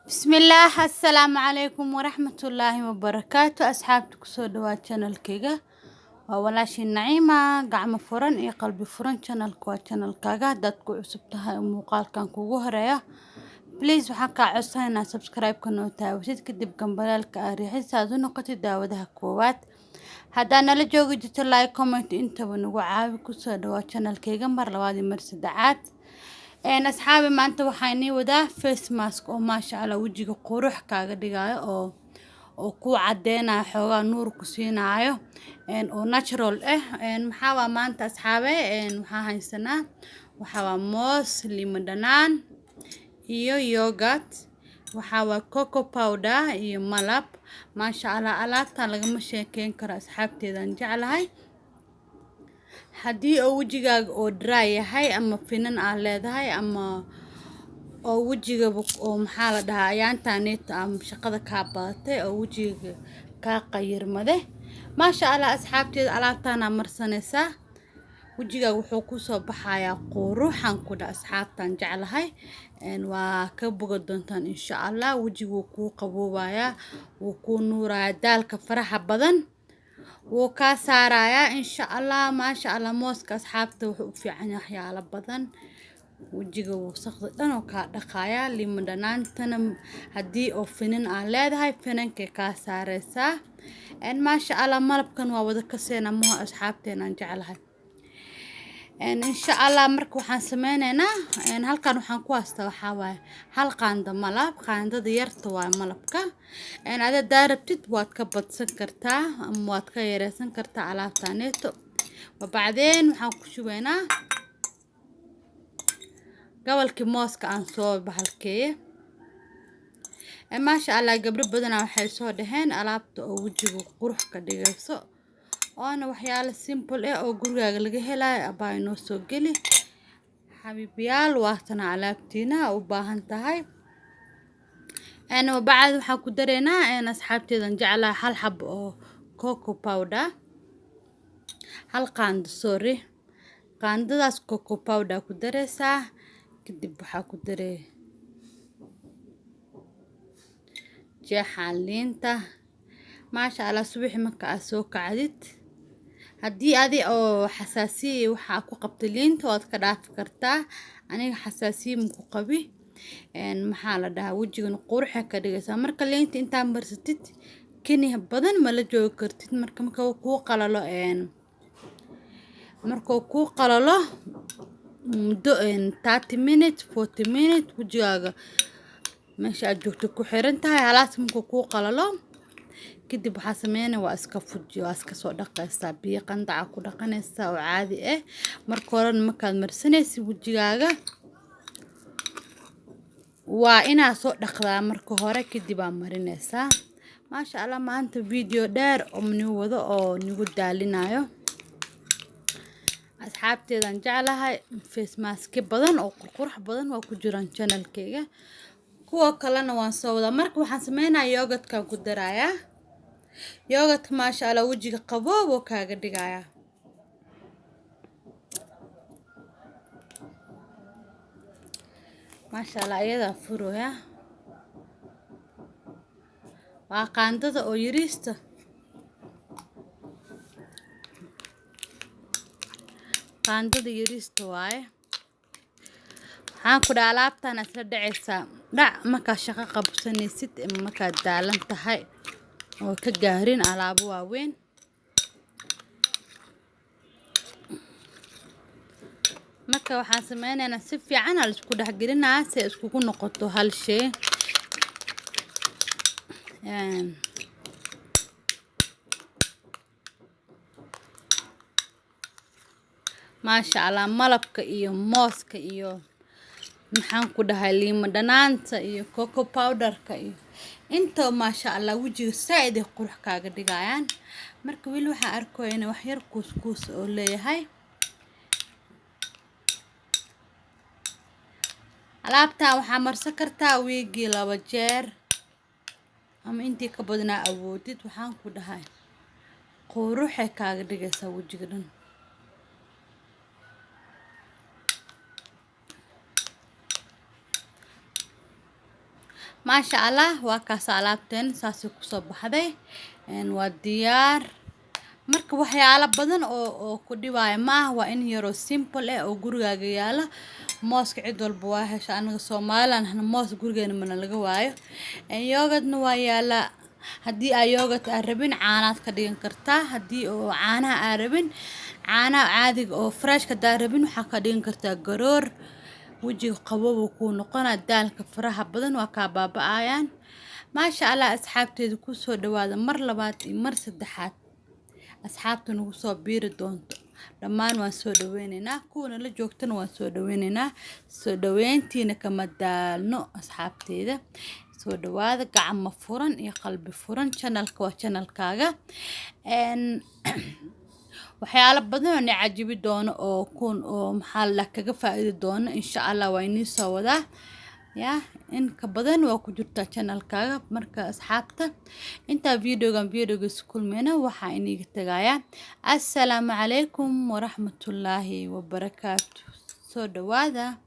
Bismillaah, assalaamu calaykum waraxmatullaahi wabarakaatu. Asxaabta, kusoo dhawaad channelkayga. Waa walaashii Naciima, gacmo furan iyo qalbi furan. Channelka waa channelkaaga. Haddaad ku cusub tahay oo muuqaalkan kugu horeeya, please waxaan kaa codsanaynaa subscribe-ka noo taabatid, kadib gambaleelka aad riixid si aad u noqotid daawadaha koowaad. Haddaa nala joogi jirto, like, comment intaba nagu caawi. Kusoo dhawaad channelkayga mar labaad iyo mar saddexaad. Asxaabi, maanta waxaa inii wadaa face mask oo maasha Allah wejiga qurux kaaga dhigayo oo kuu cadeynayo, xoogaa nuur ku siinaayo oo natural ah. Maxaa waa maanta, asxaabe? Waxaa haysanaa, waxaa waa moos, limo dhanaan iyo yogurt, waxaa waa cocoa powder iyo malab. Maasha Allah, alaabtan lagama sheekeyn karo, asxaabteedaan jeclahay. Haddii oo wejigaaga oo dry yahay ama finan aad leedahay ama oo wejigaba oo maxaa la dhahaa, ayaantaneeta ama shaqada kaa badatay oo wejiga kaa qayirmade, maasha Allah, asxaabteeda, alaabtaanaa marsanaysaa, wejigaaga wuxuu kusoo baxayaa quruxan ku dha. Asxaabtaan jeclahay, waa ka boga doontaan insha Allah. Wejiga wuu kuu qaboobayaa, wuu kuu nuurayaa, daalka faraxa badan wuu kaa saarayaa insha Allah. Maasha Allah, mooska, asxaabta, wuxuu u fiican yahay waxyaalo badan. Wejiga wasaqda dhan oo kaa dhaqayaa. Limo dhanaantana haddii oo finan aad leedahay, finankay kaa saareysaa. Maasha Allah, malabkan waa wada kaseena maho, asxaabteenaan jeclahay, insha Allah. Marka waxaan sameyneynaa, halkan waxaan ku haystaa, waxaa waaye hal qaando malab, qaandada yarta waa malabka. Ada hadaa rabtid waad ka badsan kartaa ama waad ka yareysan kartaa alaabtaneeto. Wabacdeen waxaan ku shubeynaa gobolkii mooska aan soo bahalkeeye. Maasha Allah, gabdho badanaa waxay soo dhaheen alaabta oo wejiga qurux ka dhigayso oona waxyaalo simple ah oo gurigaaga laga helayo abaa inoo soo geli. Xabiibiyaal, waatana alaabtiina u baahan tahay. Bacd waxaan ku dareynaa, asxaabteedan jeclaha, hal xab oo cocoa powder, hal qaando, sorry, qaandadaas cocoa powder ku dareysaa. Kadib waxaa ku daree jeexaan liinta. Maasha Allah, subaxi marka aad soo kacdid, haddii adi oo xasaasiya waxaa ku qabta liinta, waad ka dhaafi kartaa. Aniga xasaasiya ma ku qabi. Maxaa la dhahaa, wejigan quruxa ka dhigaysaa. Marka liinta intaa marsatid, keni badan ma la joogi kartid. Marka kuu qalalo, markuu kuu qalalo muddo 30 minutes, 40 minutes, wejigaaga meesha aad joogto ku xiran tahay. Halaas markuu kuu qalalo kadib, waxaa sameynaya waa iska fuji, waa iska soo dhaqaysaa, biyo qandaca ku dhaqanaysaa oo caadi ah. Marka horena markaad marsanaysid wejigaaga, waa inaad soo dhaqdaa marka hore, kadib aa marinaysaa. Maasha Allah, maanta video dheer oo nigu wado oo nigu daalinayo, asxaabteedan jeclahay. Face mask badan oo qurqurux badan waa ku jiraan channelkayga, kuwa kalena waan soo wadaa. Marka waxaan sameynayaa yogurtkan ku darayaa. Yogurtka, maasha Allah, wejiga qaboob oo kaaga dhigayaa. Maasha Allah, iyadaa furaya, waa qaandada oo yariista, qaandada yariista waaye. Waxaan ku dhaha, alaabtan isla dhacaysaa dhac markaad shaqo qabsanaysid ama markaad daalan tahay oo ka gaarin alaabo waaweyn. Marka waxaan sameynaynaa, si fiican aa laisku dhexgelinaa si ay iskugu noqoto hal shay. Maasha Allah, malabka iyo mooska iyo maxaan ku dhahay, liimo dhanaanta iyo cocoa powderka iyo inta, maasha Allah, wejiga saaid ay qurux kaaga dhigayaan. Marka weli waxaa arkaya inay wax yar kuuskuus oo leeyahay. Alaabtan waxaa marsan kartaa wiigii 2 jeer ama intii ka badnaa awoodid. Waxaan ku dhahay, quruxay kaaga dhigaysaa wejiga dhan. Maasha Allah, waa kaas alaabteen, saasay kusoo baxday. Waa diyaar. Marka waxyaalo badan oo ku dhibaayo maaha, waa in yaroo simple eh oo gurigaaga yaala. Mooska cid walba waa hesha, anaga Soomaaliland hana moos gurigeena mana laga waayo. Yogurtna waa yaalaa. Haddii aa yogurt aa rabin, caanaad ka dhigan kartaa. Haddii oo caanaha aa rabin, caanaha caadiga oo freshka hadaa rabin, waxaa ka dhigan kartaa garoor. Wejiga qabow kuu noqonaa, daalka faraha badan waa kaa baaba-ayaan. Maasha Allah, asxaabteeda, kusoo dhawaada mar labaad iyo mar saddexaad. Asxaabta nagu soo biiri doonto dhammaan waan soo dhaweyneynaa, kuwana la joogtana waan soo dhaweyneynaa. Soo dhaweyntiina kama daalno. Asxaabteeda, soo dhawaada, gacmo furan iyo qalbi furan. Channelka waa channelkaaga. Waxyaalo badan oo na cajibi doono oo kun oo maxaa la kaga faa'iidi doono, insha Allah, waa inii soo wadaa. Ya, in ka badan waa ku jirtaa channelkaaga. Marka asxaabta, intaa videogan videoga isku kulmayna, waxaa iniga tagayaa assalaamu calaykum waraxmatullaahi wabarakaatu. Soo dhawaada.